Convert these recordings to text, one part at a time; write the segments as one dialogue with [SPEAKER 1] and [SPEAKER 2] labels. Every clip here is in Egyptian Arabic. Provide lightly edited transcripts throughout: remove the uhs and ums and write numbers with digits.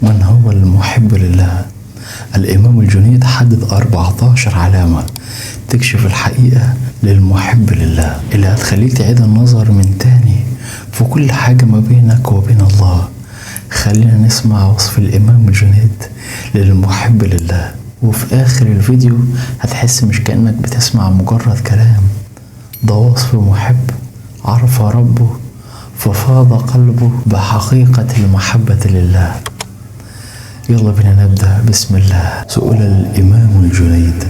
[SPEAKER 1] من هو المحب لله؟ الإمام الجنيد حدد 14 علامة تكشف الحقيقة للمحب لله، اللي هتخليك تعيد النظر من تاني في كل حاجة ما بينك وبين الله. خلينا نسمع وصف الإمام الجنيد للمحب لله، وفي آخر الفيديو هتحس مش كأنك بتسمع مجرد كلام، ده وصف محب عرف ربه ففاض قلبه بحقيقة المحبة لله. يلا بينا نبدأ. بسم الله. سئل الإمام الجنيد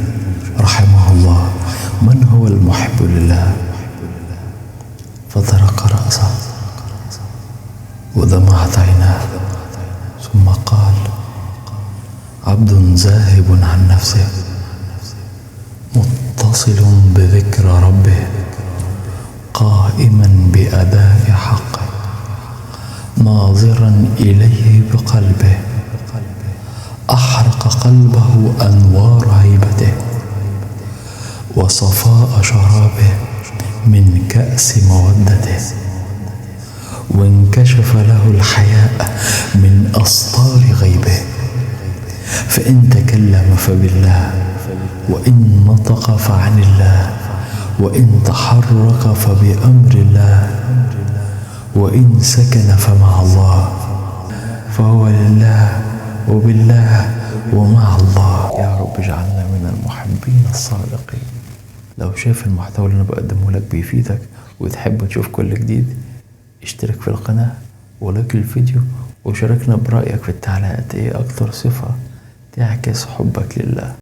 [SPEAKER 1] رحمه الله: من هو المحب لله؟ فطرق رأسه ودمعت عيناه، ثم قال: عبد ذاهب عن نفسه، متصل بذكر ربه، قائما بأداء حقه، ناظرا إليه بقلبه، أحرق قلبه أنوار هيبته، وصفاء شرابه من كأس مودته، وانكشف له الحياء من أسطار غيبه، فإن تكلم فبالله، وإن نطق فعن الله، وإن تحرك فبأمر الله، وإن سكن فمع الله، فهو لله وبالله ومع الله. يا رب اجعلنا من المحبين الصادقين. لو شايف المحتوى اللي انا بقدمه لك بيفيدك وتحب تشوف كل جديد، اشترك في القناة ولايك الفيديو وشاركنا برأيك في التعليقات. ايه اكتر صفة تعكس حبك لله؟